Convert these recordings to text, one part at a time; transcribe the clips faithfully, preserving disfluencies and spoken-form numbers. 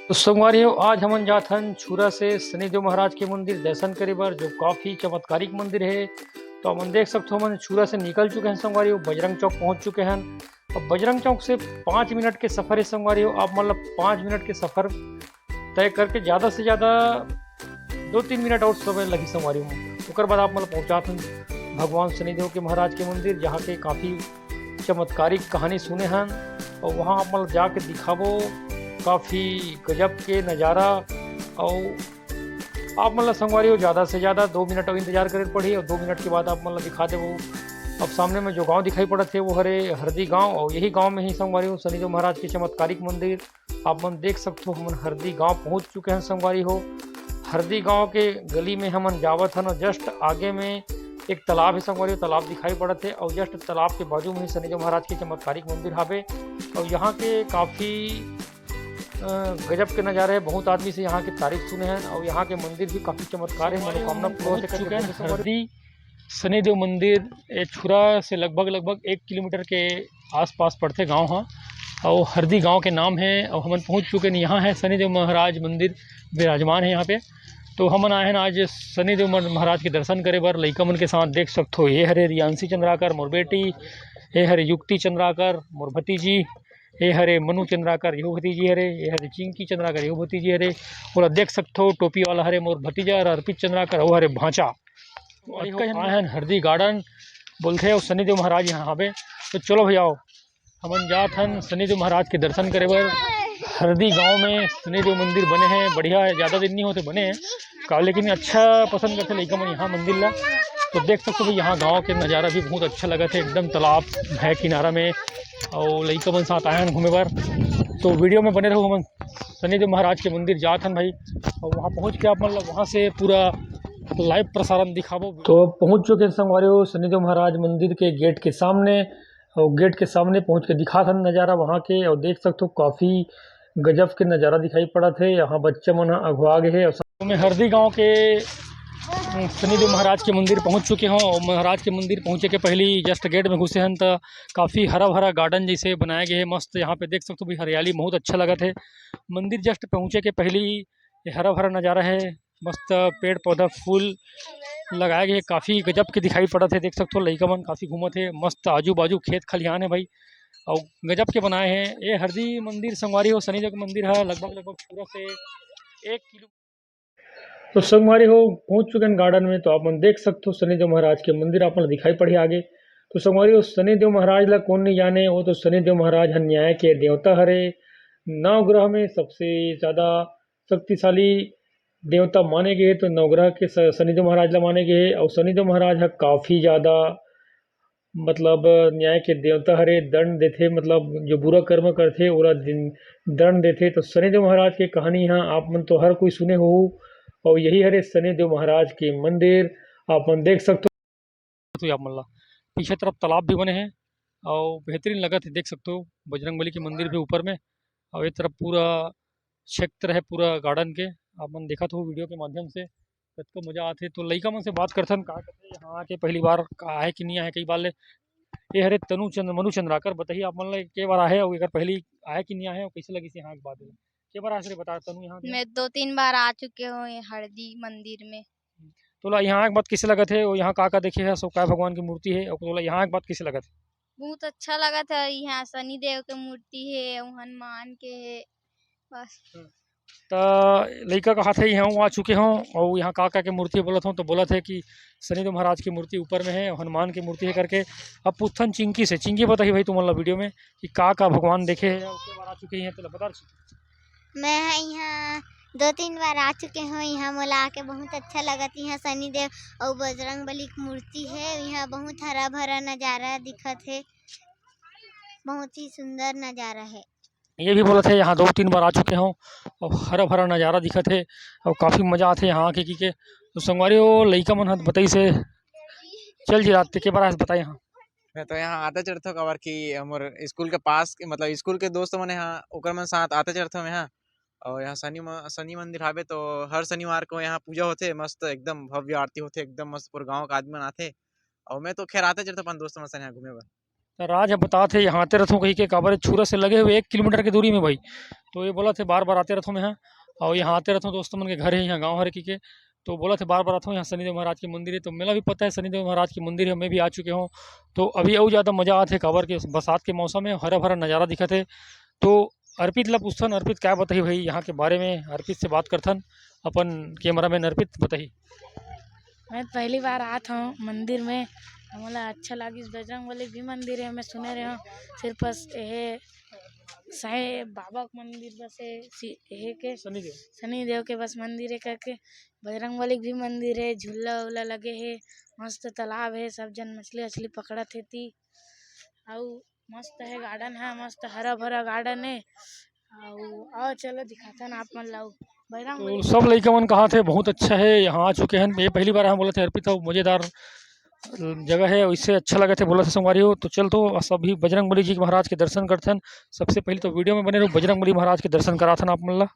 तो संगवारी हो, आज हमन जात हन छुरा से शनिदेव महाराज के मंदिर दर्शन करे बर, जो काफी चमत्कारिक मंदिर है। तो हमन देख सकथो, हमन छुरा से निकल चुके हैं संगवारी हो, बजरंग चौक पहुंच चुके हैं। अब बजरंग चौक से पाँच मिनट के सफर है संगवारी हो, आप मतलब पाँच मिनट के सफर तय करके ज्यादा से ज्यादा दो तीन मिनट और समय लगी संगवारी हो। ओकर बाद आप मतलब पहुंचात हन भगवान शनिदेव के महाराज के मंदिर, जहाँ के काफी चमत्कारिक कहानी सुने हन, और वहाँ आप मतलब जाके दिखाबो, काफी गजब के नजारा। और आप मतलब संगवारी हो, ज्यादा से ज्यादा दो मिनट और इंतजार करे पड़ी, और दो मिनट के बाद आप मतलब दिखा देबो। अब सामने में जो गांव दिखाई पड़त है, वो हरे हरदी गांव, और यही गांव में ही संगवारी हो शनिदेव महाराज के चमत्कारिक मंदिर आप मन देख सकथो। हमन हरदी गांव पहुंच चुके हैं संगवारी हो। हरदी गांव के गली में हमन जावत हन, और जस्ट आगे में एक तालाब है संगवारी हो, तालाब दिखाई पड़त है, और जस्ट तालाब के बाजू में ही शनिदेव महाराज के चमत्कारिक मंदिर हावे। और यहाँ के काफी अ, गजब के नजारे हैं। बहुत आदमी से यहाँ की तारीफ सुने हैं, और यहाँ के मंदिर भी काफी चमत्कार है, मनोकामना पूरा होते करके बोलते हैं संगवारी हो। हरदी शनिदेव मंदिर ये छुरा से लगभग लगभग एक किलोमीटर के आसपास पड़थे गांव ह। और हरदी गांव के नाम है, और हमन पहुंच चुके हैं। यहाँ है शनिदेव महाराज मंदिर विराजमान है यहाँ पे। तो हमन आए हैं आज शनिदेव मर-, महाराज के दर्शन करे बर। लइका मन के साथ देख सकथो, ये हरे रियांशी चंद्राकर मोर बेटी, ये हरे युक्ति चंद्राकर मोर भतीजी, ये हरे मनु चंद्राकर यहू भतीजी हरे, ये हरे चिंकी चंद्राकर यहू भतीजी हरे। ओला देख सकथो, टोपी वाला हरे मोर भतीजा, और अर्पित चंद्राकर वो हरे भांचा। अतका झन आए हन हरदी गार्डन बोलथे, और शनिदेव महाराज यहाँ हावे। तो चलो भैया, आओ, हमन जात हन शनिदेव महाराज के दर्शन करे बर। हरदी गांव में शनिदेव मंदिर बने हैं, बढ़िया है, ज्यादा दिन नहीं होते बने हैं का, लेकिन अच्छा पसंद करथे लइका मन यहाँ मंदिर ला। तो देख सकथो भाई, यहाँ गांव के नजारा भी बहुत अच्छा लगत है, एकदम तालाब है किनारा में, और लइका मन साथ आए हन घूमे बर। तो वीडियो में बने रहो, हमन शनिदेव महाराज के मंदिर जात हन भाई, और वहाँ पहुँच के आप मतलब वहाँ से पूरा लाइव प्रसारण दिखाबो। तो अब पहुँच चुके हैं संगवारी हो शनिदेव महाराज मंदिर के गेट के सामने, और गेट के सामने पहुँच के दिखात हन नजारा वहाँ के, और देख सकथो काफी गजब के नजारा दिखाई पड़त है। यहाँ बच्चा मन ह अघवा गे हे। और में हरदी गांव के, अम, शनिदेव महाराज के मंदिर पहुंच चुके हों, और महाराज के मंदिर पहुंचे के पहली जस्ट गेट में घुसे हन त काफी हरा भरा गार्डन जैसे बनाया गया है, मस्त। यहाँ पे देख सकते हो भाई, हरियाली बहुत अच्छा लगत है। मंदिर जस्ट पहुंचे के पहली ये हरा भरा नजारा है, मस्त पेड़ पौधा फूल लगाए गए, काफी गजब के दिखाई पड़त है। देख सकते हो लइका मन काफी घूमत है, मस्त आजू बाजू खेत खलिहान है भाई, और गजब के बनाए हैं। ये हरदी मंदिर संगवारी हो, शनिदेव के मंदिर है, लगभग लगभग पूरा से एक किलो। तो संगवारी हो, पहुंच चुके हैं गार्डन में, तो आप मन देख सकते हो शनिदेव महाराज के मंदिर आप मन दिखाई पड़ही आगे। तो संगवारी हो, शनिदेव महाराज ला कौन नहीं जाने, वो तो शनिदेव महाराज ह न्याय के देवता हरे। नवग्रह में सबसे ज्यादा शक्तिशाली देवता माने गए हे, तो नवग्रह के स-, शनिदेव महाराज ला माने गए हे। और शनिदेव महाराज ह काफी ज्यादा मतलब न्याय के देवता हरे, दंड देथे, मतलब जो बुरा कर्म करथे ओला दिन-, दंड देथे। तो शनिदेव महाराज के कहानी ह आप मन तो हर कोई सुने हो, और यही हरे शनिदेव महाराज के मंदिर आप मन देख सकते हो। तो आप मन ला पीछे तरफ तालाब भी बने हैं और बेहतरीन लगत है, देख सकते हो बजरंग बली के मंदिर भी ऊपर में, और ये तरफ पूरा क्षेत्र है पूरा गार्डन के, आप मन देखत हो वीडियो के माध्यम से। कतका मजा आथे। तो लइका मन से बात करथन, का कथे, यहाँ आके पहली बार का आए कि नहीं आए, कई बार ले। ये हरे तनु चंद्र, मनु चंद्राकर, बताइए आप मन ले के बार आए और एकर पहली आए कि नहीं आए और कैसे लगिस यहाँ के बाद ले? के बार आए रे बता तनु यहाँ के? मैं दो तीन बार आ चुके हूँ ये हरदी मंदिर में। तोला यहाँ के बाद कैसे लगत है? और यहाँ का का देखे है? सो का भगवान की मूर्ति है और तोला यहाँ के बाद कैसे लगत है? बहुत अच्छा लगत है। यहाँ शनि देव के मूर्ति है, हनुमान के है, बस। हम्म। त लइका कहत हे, इहाँ आ चुके हों अउ इहाँ का-का के मूर्ति बोलत हों, त बोलत हे कि शनिदेव महाराज के मूर्ति ऊपर में हे, हनुमान के मूर्ति हे करके। अब पूछथन चिंकी से, चिंकी बताही भाई तुमन ला वीडियो में कि का-का भगवान देखे हे अउ के बार आ चुके हे, तेला बता। मैं ह इहाँ दो तीन बार आ चुके हों, इहाँ मोला आके बहुत अच्छा लगत हे। इहाँ शनिदेव अउ बजरंग बली के मूर्ति हे, इहाँ बहुत हरा-भरा नजारा दिखत हे, बहुत ही सुंदर नजारा हे। ये भी बोलत हे, यहाँ दो तीन बार आ चुके हों अउ हरा-भरा नजारा दिखत हे अउ काफी मजा आथे यहाँ आके, कि के। तो संगवारी हो, लइका मन ह बताइस हे, चल जी रात के, के बार आए बताए यहाँ। मैं तो यहाँ आते चढ़थों, काबर कि हमर स्कूल के पास के, मतलब स्कूल के दोस्त मन यहाँ, ओकर मन साथ आते चढ़थों मैं यहाँ। अउ यहाँ शनि म-, शनि मंदिर हावे, तो हर शनिवार को यहाँ पूजा होथे, मस्त एकदम भव्य आरती होथे, एकदम मस्त, पूरा गाँव के आदमी मन आथे। अउ मैं तो खैर आते चढ़थों अपन दोस्त मन संग यहाँ घूमे बर। त राज ह बतात हे, यहाँ आते रथों कहिके, काबर छुरा से लगे हुए एक किलोमीटर के दूरी में भाई। तो ये बोलत हे, "बार-बार आते रथों मैं ह, अउ यहाँ आते रथों, दोस्त मन के घर हे, यहाँ गाँव हरे," कहिके। तो बोलत हे, "बार बार आथों, यहाँ शनिदेव महाराज के मंदिर हे।" तो मेला भी पता है शनिदेव महाराज के मंदिर है, मैं भी आ चुके हूँ। तो अभी अउ ज़्यादा मज़ा आत हे, काबर के बरसात के मौसम है, हरा भरा नज़ारा दिखत है। तो अर्पित ला पूछथन, अर्पित क्या बताही भाई यहाँ के बारे में, अर्पित से बात करथन। अपन कैमरामैन अर्पित बताही। मैं पहली बार आत हूँ मंदिर में, हमला अच्छा लागिस। बजरंग बली भी मंदिर है, मैं सुने रहे हूँ, सिर्फ बस ये साईं बाबा के मंदिर बस है, सी-, ये के शनिदेव। शनिदेव के बस मंदिर है करके। बजरंग बली के भी मंदिर है, झूला उला लगे है, मस्त तालाब है, सब जन मछली वछली पकड़त हे ती। अउ मस्त है गार्डन है, मस्त हरा भरा गार्डन है। अउ आओ चलो दिखाथन आप मन ला अउ। बजरंग तो बली सब लइका मन कहा थे बहुत अच्छा है, यहाँ आ चुके हैं, ये पहली बार हम बोले थे अर्पित, अउ मज़ेदार जगह है, इससे अच्छा लगे थे बोला था संगवारी हो। तो चल तो सभी बजरंग बली जी महाराज के दर्शन करथन। सबसे पहले तो वीडियो में बने रहो, बजरंग बली महाराज के दर्शन कराथन आप मन ला।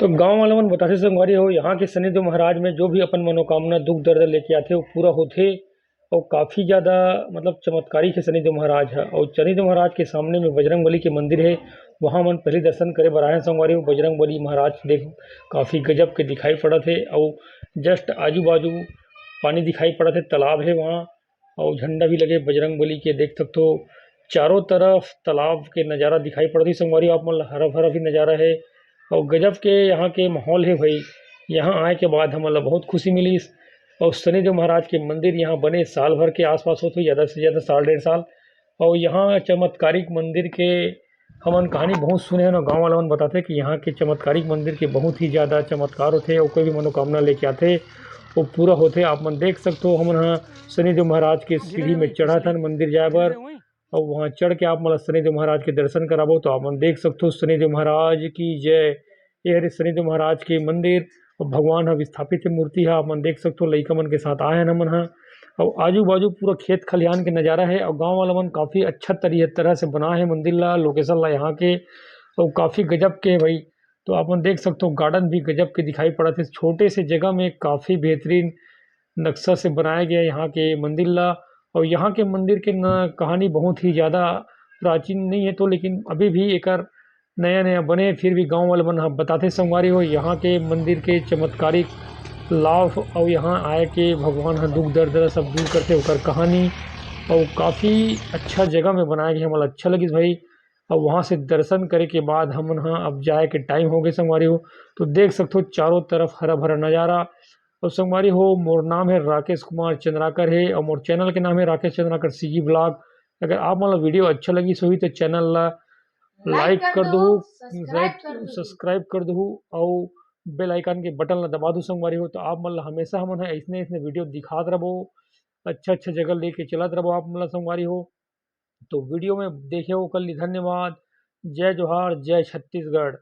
तो गाँव वाला मन बताथे संगवारी हो, यहाँ के शनिदेव महाराज में जो भी अपन मनोकामना, दुख दर्द लेके आथे, वो पूरा होथे। और काफ़ी ज़्यादा मतलब चमत्कारिक है शनिदेव महाराज है। और शनिदेव महाराज के सामने में बजरंग बली के मंदिर है, वहाँ मन पहले दर्शन करे बर आए हैं संगवारी हो। बजरंग बली महाराज देख काफ़ी गजब के दिखाई पड़त है। और जस्ट आजू बाजू पानी दिखाई पड़त है, तालाब है वहाँ, और झंडा भी लगे बजरंग बली के, देख सकथो। चारों तरफ तालाब के नज़ारा दिखाई पड़त ही संगवारी हो, आप मन ला हरा भरा भी नज़ारा है और गजब के यहाँ के माहौल है भाई। यहाँ आए के बाद हमन ला बहुत खुशी मिलिस। और शनिदेव महाराज के मंदिर यहाँ बने साल भर के आसपास होत होही, ज़्यादा से ज़्यादा साल डेढ़ साल। और यहाँ चमत्कारिक मंदिर के हमन कहानी बहुत सुने हन, गाँव वाला मन बताथे कि यहाँ के चमत्कारिक मंदिर के बहुत ही ज़्यादा चमत्कार होथे और कोई भी मनोकामना लेके आथे, वो पूरा होथे। आप मन देख सकथो, हमन ह शनिदेव महाराज के सीढ़ी में चढ़त हन मंदिर जाए बर, और वहाँ चढ़ के आप मन ला शनिदेव महाराज के दर्शन कराबो। तो आप मन देख सकथो, शनिदेव महाराज की जय। ये हरे शनिदेव महाराज के मंदिर, और भगवान ह विस्थापित है, मूर्ति ह आप मन देख सकथो, लइका मन के साथ आए हन हमन ह। और आजू बाजू पूरा खेत खलिहान के नज़ारा है, और गाँव वाला मन काफ़ी अच्छा तरी-, तरह से बनाए है मंदिर ला, लोकेशन ला यहाँ के, और काफ़ी गजब के है भाई। तो आप मन देख सकथो, गार्डन भी गजब के दिखाई पड़त है, छोटे से जगह में काफ़ी बेहतरीन नक्शा से बनाया गया यहाँ के मंदिर ला। और यहाँ के मंदिर के न, कहानी बहुत ही ज़्यादा प्राचीन नहीं है, तो लेकिन अभी भी एकर नया नया बने, फिर भी गाँव वाले मन ह बताथे संगवारी हो, यहाँ के मंदिर के चमत्कारिक लाभ और यहाँ आए के भगवान ह दुख दर्द ला सब दूर करथे, ओकर कहानी। और काफ़ी अच्छा जगह में बनाया गया, हमन ला अच्छा लगिस भाई। और वहाँ से दर्शन करे के बाद हमन ह अब जाए के टाइम हो गए संगवारी हो। तो देख सकथो चारों तरफ हरा भरा नज़ारा। और संगवारी हो, मोर नाम है राकेश कुमार चंद्राकर है और मोर चैनल के नाम है राकेश चंद्राकर सीजी ब्लॉग। अगर आप मन ला वीडियो अच्छा लगिस होही तो चैनल ला लाइक कर दो, सब्सक्राइब कर दो और बेल आइकन के बटन ला दबा दो संगवारी हो। तो आप मन ला हमेशा हमन ह ऐसने ऐसने वीडियो दिखात रहो, अच्छा अच्छा जगह लेके चलत रहो आप मन ला संगवारी हो। तो वीडियो में देखे ओकर लिए धन्यवाद। जय जोहार, जय छत्तीसगढ़।